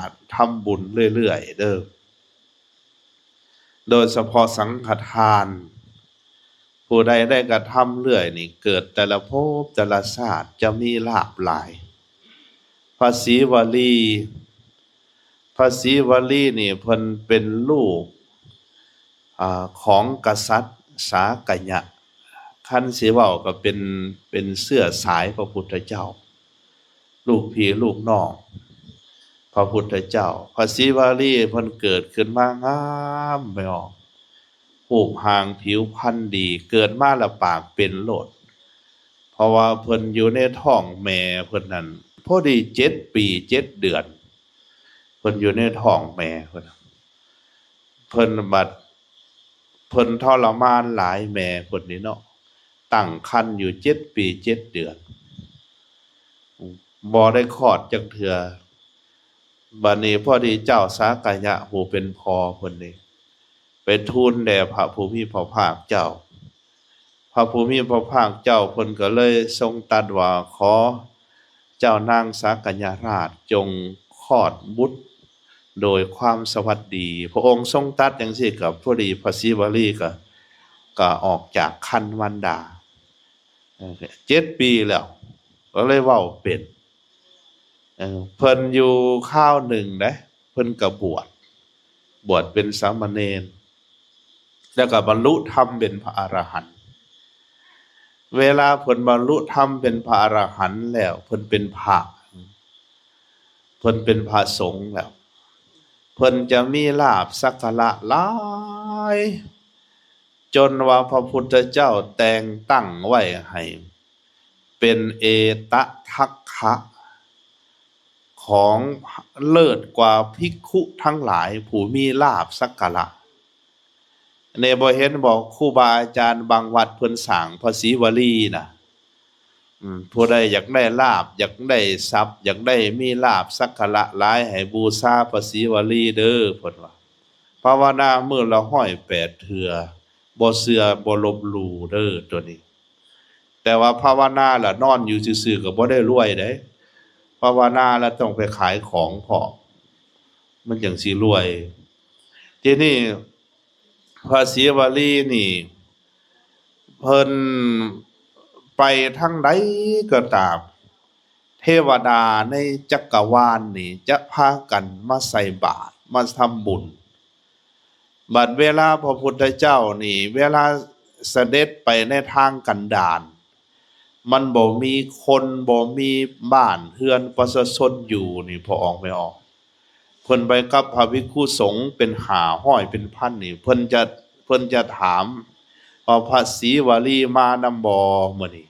ດ ທຳບຸນເລື້ອຍໆເດີ້. ໂດຍສະເພາະສັງຄະທານ ຜູ້ໃດໄດ້ກະທຳເລື້ອຍນີ້ ເກີດແຕ່ລະພົບແຕ່ລະຊາດຈະມີລາບຫຼາຍ. ພະສີວະລີ ພະສີວະລີນີ້ເພິ່ນເປັນລູກ ອາ ຂອງກະສັດສາກະຍະ ຄັນຊິເວົ້າກໍເປັນ ເປັນເຊື້ອສາຍພະພຸດທະເຈົ້າ ລູກພີ່ລູກນ້ອງພະພຸດທະເຈົ້າ. ພະສີວະລີເພິ່ນເກີດຂຶ້ນມາງາມແມ່ນບໍ່ ຮູບຮ່າງຜິວພັນດີ ເກີດມາລະປາກເປັນໂລດ ເພາະວ່າເພິ່ນຢູ່ໃນທ້ອງແມ່ເພິ່ນນັ້ນ ພໍດີເຈັດປີເຈັດເດືອນ ເພິ່ນຢູ່ໃນທ້ອງແມ່ເພິ່ນ ເພິ່ນບັດ ເພິ່ນທໍລະມານຫຼາຍແມ່ເພິ່ນນີ້ເນາະ ຕັ້ງຄັນຢູ່ເຈັດປີເຈັດເດືອນ ບໍ່ໄດ້ຄອດຈັກເທື່ອ. ບັດນີ້ພໍດີເຈົ້າສາກະຍະຜູ້ເປັນພໍ່ເພິ່ນນີ້ ໄປທູນແດ່ພະຜູ້ມີພະພາກເຈົ້າ ພະຜູ້ມີພະພາກເຈົ້າເພິ່ນກໍເລີຍຊົງຕັດວ່າ ຂໍເຈົ້ານາງສາກະຍະລາດຈົ່ງຄອດບຸດໂດຍຄວາມສະຫວັດດີ. ພະອົງຊົງຕັດຈັ່ງຊີ້ກໍພໍດີພະສີວະລີກໍ ກໍອອກຈາກຄັນມານດາ ເອີ ເຈັດປີແລ້ວ ກໍເລີຍເວົ້າເປັນ. ເອີ ເພິ່ນຢູ່ຄາວໜຶ່ງເດ້ ເພິ່ນກໍບວດ ບວດເປັນສາມະເນນ ແລ້ວກໍບັນລຸທຳເປັນພະອະລະຫັນ. ເວລາເພິ່ນບັນລຸທຳເປັນພະອະລະຫັນແລ້ວ ເພິ່ນເປັນພະ ເພິ່ນເປັນພະສົງແລ້ວ ເພິ່ນຈະມີລາບສັກກາລະຫຼາຍ ຈົນວ່າພະພຸດທະເຈົ້າແຕ່ງຕັ້ງໄວ້ໃຫ້ເປັນເອຕະທັກຄະ ຂອງເລີດກວ່າພິກຂຸທັງຫຼາຍຜູ້ມີລາບສັກກາລະ. ນີ້ບໍ່ເຫັນບໍ ຄູບາອາຈານບາງວັດເພິ່ນສ້າງພະສີວະລີນະ ອືມ ຜູ້ໃດຢາກໄດ້ລາບ ຢາກໄດ້ຊັບ ຢາກໄດ້ມີລາບສັກກາລະຫຼາຍ ໃຫ້ບູຊາພະສີວະລີເດີ້ ເພິ່ນວ່າ. ພາວະນາມື້ລະຮ້ອຍແປດເທື່ອ ບໍ່ເຊື່ອບໍ່ລົບຫຼູ່ເດີ້ໂຕນີ້. ແຕ່ວ່າພາວະນາລະນອນຢູ່ຊື່ໆກໍບໍ່ໄດ້ລວຍເດ້ ພາວະນາລະຕ້ອງໄປຂາຍຂອງພ້ອມ ມັນຈັ່ງຊິລວຍ. ທີນີ້ພະສີວະລີນີ້ ເພິ່ນໄປທາງໃດກໍຕາມ ເທວະດາໃນຈັກກະວານນີ້ຈະພາກັນມາໃສ່ບາດ ມາທຳບຸນ. ບັດເວລາພະພຸດທະເຈົ້ານີ້ ເວລາສະເດັດໄປໃນທາງກັນດານ ມັນບໍ່ມີຄົນ ບໍ່ມີບ້ານເຮືອນປະຊາຊົນຢູ່ນີ້ ພໍ່ອອກແມ່ອອກ ເພິ່ນໄປກັບພະພິກຂຸສົງເປັນຫ້າຮ້ອຍເປັນພັນນີ້ ເພິ່ນຈະ ເພິ່ນຈະຖາມວ່າ ພະສີວະລີມານຳບໍ່ມື້ນີ້?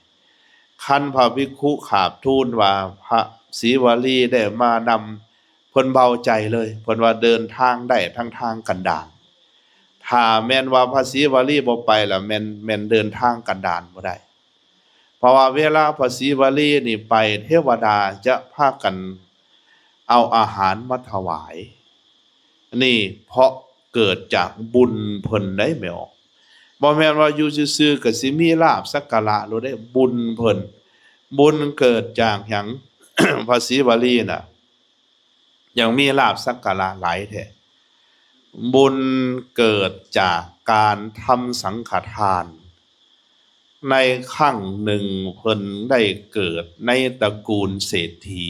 ຄັນພະພິກຂຸຂາບທູນວ່າ ພະສີວະລີໄດ້ມານຳ ເພິ່ນເບົາໃຈເລີຍ ເພິ່ນວ່າເດີນທາງໄດ້ທັງທາງກັນດານ. ຖ້າແມ່ນວ່າພະສີວະລີບໍ່ໄປລະ ແມ່ນ ແມ່ນເດີນທາງກັນດານບໍ່ໄດ້. ເພາະວ່າເວລາພະສີວະລີນີ້ໄປ ເທວະດາຈະພາກັນເອົາອາຫານມາຖວາຍ. ນີ້ເພາະເກີດຈາກບຸນເພິ່ນໄດ໋ແມ່ອອກ ບໍ່ແມ່ນວ່າຢູ່ຊື່ໆກໍຊິມີລາບສັກກາລະໂລດເດ້ ບຸນເພິ່ນ ບຸນເກີດຈາກຫຍັງ? ພະສີວະລີນະ ຍັງມີລາບສັກກາລະຫຼາຍແທ້. ບຸນເກີດຈາກການທຳສັງຄະທານ. ໃນຄັ້ງໜຶ່ງເພິ່ນໄດ້ເກີດໃນຕະກູນເສດຖີ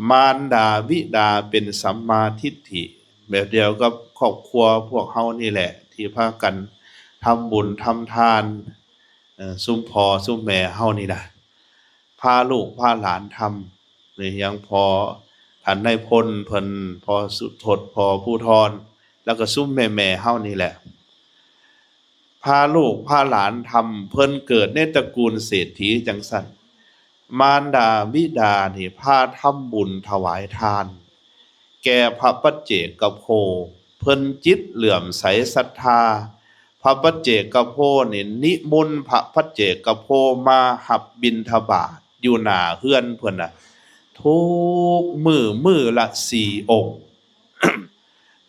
ມານດາບິດາເປັນສຳມາທິດຖິ ແບບດຽວກັບຄອບຄົວພວກເຮົານີ້ແຫຼະ ທີ່ພາກັນທຳບຸນທຳທານ ເອີ ຊຸມພໍ່ຊຸມແມ່ເຮົານີ້ນະ ພາລູກພາຫຼານທຳ ຫຼືຫຍັງ ພໍ່ທ່ານນາຍພົນເພິ່ນ ພໍ່ສຸທົດ ພໍ່ພູທອນ ແລ້ວກໍຊຸມແມ່ໆເຮົານີ້ແຫຼະ ພາລູກພາຫຼານທຳ. ເພິ່ນເກີດໃນຕະກູນເສດຖີຈັ່ງຊັ້ນ ມານດາບິດານີ້ພາທຳບຸນຖວາຍທານ ແກ່ພະປັດເຈກະໂພ ເພິ່ນຈິດເຫຼື້ອມໃສສັດທາ ພະປັດເຈກະໂພນີ້ນິມົນພະປັດເຈກະໂພມາຮັບບິນທະບາດຢູ່ໜ້າເຮືອນເພິ່ນນະ ທຸກມື້ ມື້ລະສີ່ອົງ.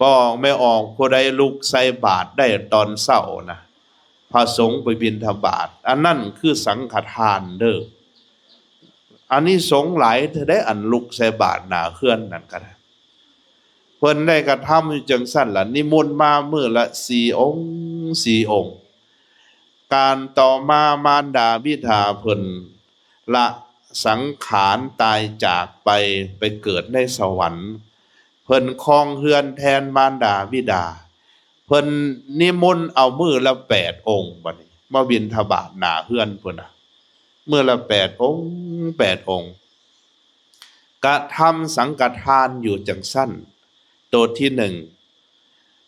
ພໍ່ອອກແມ່ອອກ ຜູ້ໃດລຸກໃສ່ບາດໄດ້ຕອນເຊົ້ານະ ພະສົງໄປບິນທະບາດ ອັນນັ້ນຄືສັງຄະທານເດີ້. ອານິສົງຫຼາຍເທື່ອໃດ ອັນລຸກໃສ່ບາດໜ້າເຮືອນນັ້ນກໍໄດ້. ເພິ່ນໄດ້ກະທຳຢູ່ຈັ່ງຊັ້ນລະ ນິມົນມາມື້ລະສີ່ອົງ ສີ່ອົງ. ການຕໍ່ມາມານດາບິດາເພິ່ນລະສັງຂານຕາຍຈາກໄປ ໄປເກີດໃນສະຫວັນ. ເພິ່ນຄອງເຮືອນແທນມານດາບິດາ. ເພິ່ນນິມົນເອົາມື້ລະແປດອົງ ບັດນີ້ມາບິນທະບາດໜ້າເຮືອນເພິ່ນນະ ມື້ລະແປດອົງ ແປດອົງ. ກະທຳສັງຄະທານຢູ່ຈັ່ງຊັ້ນ ໂຕທີໜຶ່ງ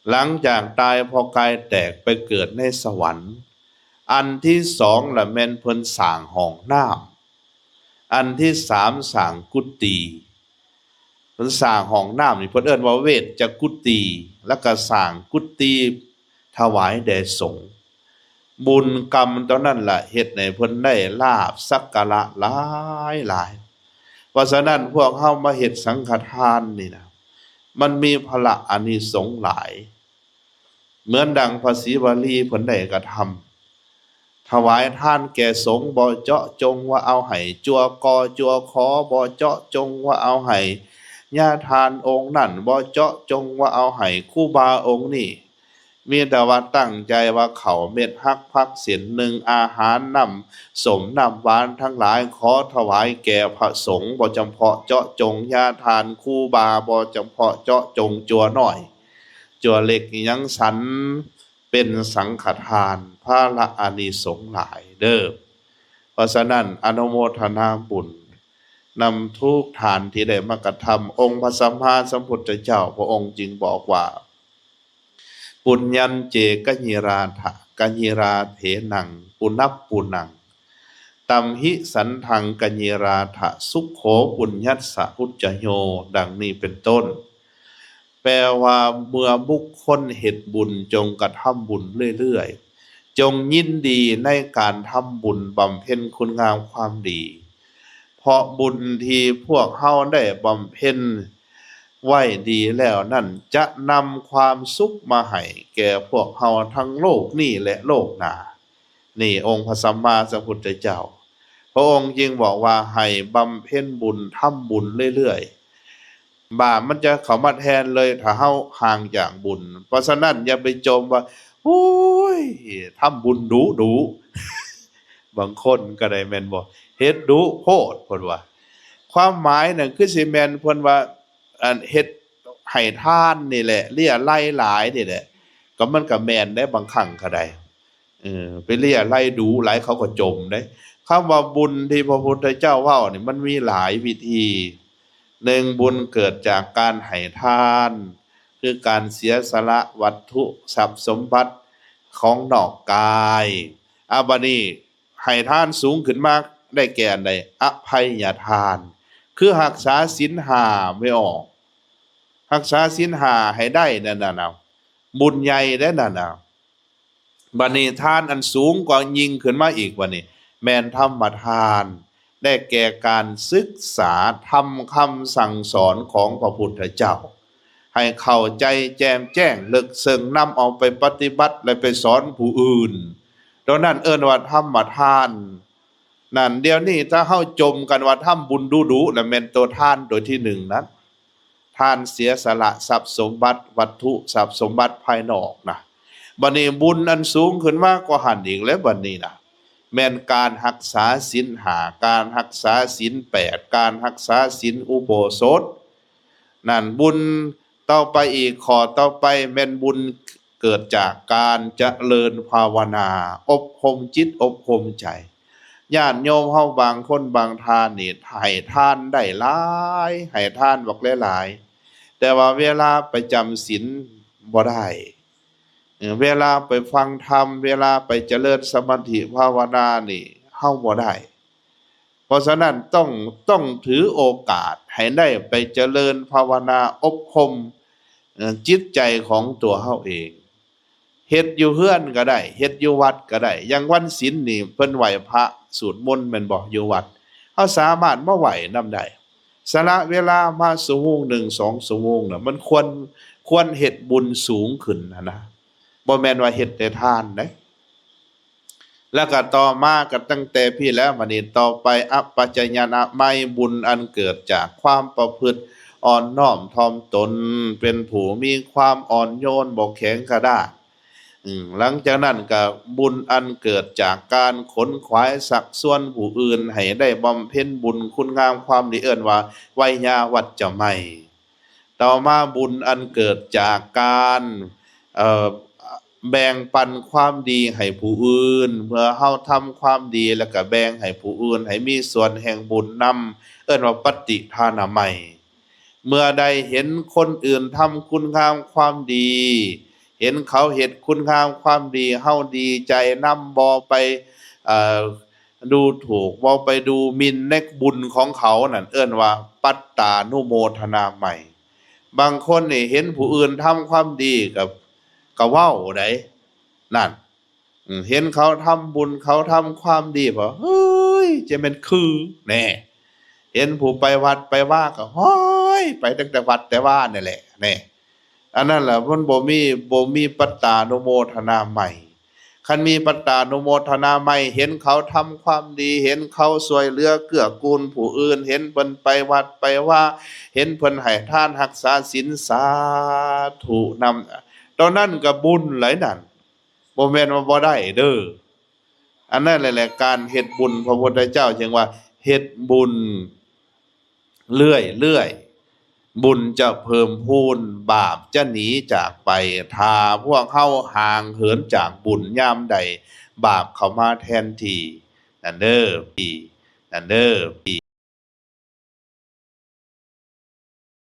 ຫຼັງຈາກຕາຍພໍກາຍແຕກໄປເກີດໃນສະຫວັນ. ອັນທີສອງລະແມ່ນເພິ່ນສ້າງຫ້ອງນ້ຳ. ອັນທີສາມສ້າງກຸຕິ. ເພິ່ນສ້າງຫ້ອງນ້ຳນີ້ເພິ່ນເອີ້ນວ່າເວດຈະກຸຕິ ແລ້ວກໍສ້າງກຸຕິຖວາຍແດ່ສົງ. ບຸນກຳຕອນນັ້ນລະເຮັດໃຫ້ເພິ່ນໄດ້ລາບສັກກາລະຫຼາຍໆ. ເພາະສະນັ້ນພວກເຮົາມາເຮັດສັງຄະທານນີ້ນະ ມັນມີພະລະອານິສົງຫຼາຍ. ເໝືອນດັ່ງພະສີວະລີເພິ່ນໄດ້ກະທຳ ຖວາຍທານແກ່ສົງ ບໍ່ເຈາະຈົງວ່າເອົາໃຫ້ຈົວກໍຈົວຂໍ ບໍ່ເຈາະຈົງວ່າເອົາໃຫ້ຍາທ່ານອົງນັ້ນ ບໍ່ເຈາະຈົງວ່າເອົາໃຫ້ຄູບາອົງນີ້. ມີແຕ່ວ່າຕັ້ງໃຈວ່າເຂົ້າເມັດຫັກຜັກເສັ້ນໜຶ່ງ ອາຫານນ້ຳສົ້ມນ້ຳຫວານທັງຫຼາຍ ຂໍຖວາຍແກ່ພະສົງ ບໍ່ຈຳເພາະເຈາະຈົງຍາທ່ານຄູບາ ບໍ່ຈຳເພາະເຈາະຈົງຈົວນ້ອຍ ຈົວເລັກ ອີຫຍັງສັນ ເປັນສັງຄະທານ ພະລະອານິສົງຫຼາຍເດີ້. ເພາະສະນັ້ນ ອະນຸໂມທະນາບຸນນຳທຸກທ່ານທີ່ໄດ້ມາກະທຳ. ອົງພະສຳມາສຳພຸດທະເຈົ້າພະອົງຈຶ່ງບອກວ່າ ປຸນຍັນເຈ ກະຍິຣາທະ ກະຍິຣາເຖນັງ ປຸນະປຸນະ ຕັມຫິສັນທັງ ກະຍິຣາທະ ສຸໂຂ ປຸນຍັດສະ ອຸດຈະໂຍ ດັ່ງນີ້ເປັນຕົ້ນ. ແປວ່າເມື່ອບຸກຄົນເຮັດບຸນ ຈົ່ງກະທຳບຸນເລື້ອຍໆ, ຈົ່ງຍິນດີໃນການທຳບຸນ ບຳເພັນຄຸນງາມຄວາມດີ, ເພາະບຸນທີ່ພວກເຮົາໄດ້ບຳເພັນໄວ້ດີແລ້ວນັ້ນ ຈະນຳຄວາມສຸກມາໃຫ້ແກ່ພວກເຮົາທັງໂລກນີ້ ແລະ ໂລກໜ້າ. ນີ້ອົງພະສຳມາສຳພຸດທະເຈົ້າ ພະອົງຈຶ່ງບອກວ່າໃຫ້ບຳເພັນບຸນ ທຳບຸນເລື້ອຍໆ ບາບມັນຈະເຂົ້າມາແທນເລີຍ ຖ້າເຮົາຫ່າງຈາກບຸນ. ເພາະສະນັ້ນຢ່າໄປຈົ່ມວ່າ ໂອ້ຍ ທຳບຸນດຸໆ ບາງຄົນກໍໄດ້ແມ່ນບໍ່ ເຮັດດຸໂພດ ເພິ່ນວ່າ. ຄວາມໝາຍນັ້ນຄືຊິແມ່ນເພິ່ນວ່າ ອັນເຮັດໃຫ້ທານນີ້ແຫຼະ ເລຍໄລຫຼາຍນີ້ແຫຼະ ກໍມັນກໍແມ່ນໄດ໋ ບາງຄັ້ງກໍໄດ້. ເອີ ໄປເລຍໄລດຸຫຼາຍເຂົາກໍຈົ່ມເດ້. ຄຳວ່າບຸນທີ່ພະພຸດທະເຈົ້າເວົ້ານີ້ ມັນມີຫຼາຍວິທີ. ໜຶ່ງ ບຸນເກີດຈາກການໃຫ້ທານ ຄືການເສຍສະຫຼະວັດຖຸຊັບສົມບັດຂອງນອກກາຍ. ອາ ບາດນີ້ໃຫ້ທານສູງຂຶ້ນມາໄດ້ແກ່ອັນໃດ? ອະໄພຍະທານ ຄືຮັກສາສິນຫ້າ ແມ່ນບໍ່? ຮັກສາສິນຫ້າໃຫ້ໄດ້ນັ້ນນະ ບຸນໃຫຍ່ເດ້ນັ້ນນະ. ບັດນີ້ທານອັນສູງກວ່າຍິ່ງຂຶ້ນມາອີກ ບັດນີ້ແມ່ນທຳມະທານ ໄດ້ແກ່ການສຶກສາທຳຄຳສັ່ງສອນຂອງພະພຸດທະເຈົ້າ ໃຫ້ເຂົ້າໃຈແຈ່ມແຈ້ງເລິກເຊິ່ງ ນຳເອົາໄປປະຕິບັດ ແລະ ໄປສອນຜູ້ອື່ນ. ໂຕນັ້ນເອີ້ນວ່າທຳມະທານ. ນັ້ນ ດຽວນີ້ຖ້າເຮົາຈົ່ມກັນວ່າທຳບຸນດຸໆ ລະແມ່ນໂຕທານໂຕທີໜຶ່ງນັ້ນ ທານເສຍສະຫຼະຊັບສົມບັດ ວັດຖຸຊັບສົມບັດພາຍນອກນະ. ບັດນີ້ບຸນອັນສູງຂຶ້ນມາກວ່າຫັ້ນອີກແລ້ວ ບັດນີ້ນະ ແມ່ນການຮັກສາສິນຫ້າ ການຮັກສາສິນແປດ ການຮັກສາສິນອຸໂບສົດ. ນັ້ນ ບຸນຕໍ່ໄປອີກ ຂໍ້ຕໍ່ໄປແມ່ນບຸນເກີດຈາກການຈະເລີນພາວະນາ ອົບຮົມຈິດອົບຮົມໃຈ. ຍາດໂຍມເຮົາບາງຄົນບາງທ່ານນີ້ໃຫ້ທານໄດ້ຫຼາຍ ໃຫ້ທານບັກຫຼາຍໆ ແຕ່ວ່າເວລາໄປຈຳສິນບໍ່ໄດ້ ເອີ ເວລາໄປຟັງທຳ ເວລາໄປຈະເລີນສະມາທິພາວະນານີ້ ເຮົາບໍ່ໄດ້. ເພາະສະນັ້ນຕ້ອງ ຕ້ອງຖືໂອກາດໃຫ້ໄດ້ໄປຈະເລີນພາວະນາອົບຮົມ ເອີ ຈິດໃຈຂອງຕົວເຮົາເອງ. ເຮັດຢູ່ເຮືອນກໍໄດ້ ເຮັດຢູ່ວັດກໍໄດ້. ຢ່າງວັນສິນນີ້ເພິ່ນໄຫວ້ພະສູດມົນແມ່ນບໍ່ ຢູ່ວັດ ເຮົາສາມາດມາໄຫວ້ນຳໄດ້. ສະຫຼະເວລາມາຊົ່ວໂມງໜຶ່ງ ສອງຊົ່ວໂມງນະ ມັນຄວນ ຄວນເຮັດບຸນສູງຂຶ້ນຫັ້ນນະ ບໍ່ແມ່ນວ່າເຮັດແຕ່ທານເດ້. ແລ້ວກໍຕໍ່ມາກໍຕັ້ງແຕ່ພີ້ແລ້ວ ມານີ້ຕໍ່ໄປ ອັບປັດຈະຍະນະໄມ ບຸນອັນເກີດຈາກຄວາມປະພຶດອ່ອນນ້ອມຖ່ອມຕົນ ເປັນຜູ້ມີຄວາມອ່ອນໂຍນ ບໍ່ແຂງກະດ້າງ. ອືມ ຫຼັງຈາກນັ້ນກໍບຸນອັນເກີດຈາກການຂົນຂວາຍຊັກຊວນຜູ້ອື່ນໃຫ້ໄດ້ບຳເພັນບຸນຄຸນງາມຄວາມດີ ເອີ້ນວ່າໄວຍາວັດຈະໄມ. ຕໍ່ມາບຸນອັນເກີດຈາກການ ເອີ ແບ່ງປັນຄວາມດີໃຫ້ຜູ້ອື່ນ. ເມື່ອເຮົາທຳຄວາມດີແລ້ວກໍແບ່ງໃຫ້ຜູ້ອື່ນໃຫ້ມີສ່ວນແຫ່ງບຸນນຳ ເອີ້ນວ່າປະຕິທານະໄມ. ເມື່ອໃດເຫັນຄົນອື່ນທຳຄຸນງາມຄວາມດີ ເຫັນເຂົາເຮັດຄຸນງາມຄວາມດີ ເຮົາດີໃຈນຳ ບໍ່ໄປ ເອີ ດູຖູກ ບໍ່ໄປດູໝິ່ນໃນບຸນຂອງເຂົານັ້ນ ເອີ້ນວ່າປັດຕານຸໂມທະນາໄມ. ບາງຄົນນີ້ເຫັນຜູ້ອື່ນທຳຄວາມດີກໍ ກໍເວົ້າໄດ໋ ນັ້ນ ເຫັນເຂົາທຳບຸນ ເຂົາທຳຄວາມດີ ເຮີ້ຍ ຈະແມ່ນຄື ແນ່ ເຫັນຜູ້ໄປວັດໄປວາກໍ ໂອ້ຍ ໄປຕັ້ງແຕ່ວັດແຕ່ວານີ້ແຫຼະ ແນ່ ອັນນັ້ນລະມັນບໍ່ມີ ບໍ່ມີປັດຕານຸໂມທະນາໄມ. ຄັນມີປັດຕານຸໂມທະນາໄມ ເຫັນເຂົາທຳຄວາມດີ ເຫັນເຂົາຊ່ວຍເຫຼືອເກື້ອກູນຜູ້ອື່ນ ເຫັນເພິ່ນໄປວັດໄປວາ ເຫັນເພິ່ນໃຫ້ທານຮັກສາສິນ ສາທຸນຳ ຕອນນັ້ນກໍບຸນຫຼາຍນັ້ນ ບໍ່ແມ່ນວ່າບໍ່ໄດ້ເດີ້. ອັນນັ້ນແຫຼະ ແຫຼະ ການເຮັດບຸນ ພະພຸດທະເຈົ້າຈຶ່ງວ່າເຮັດບຸນເລື້ອຍໆ ບຸນຈະເພີ່ມພູນ ບາບຈະໜີຈາກໄປ. ຖ້າພວກເຮົາຫ່າງເຫີນຈາກບຸນຍາມໃດ ບາບເຂົ້າມາແທນທີ່ ນັ້ນເດີ້ ນັ້ນເດີ້.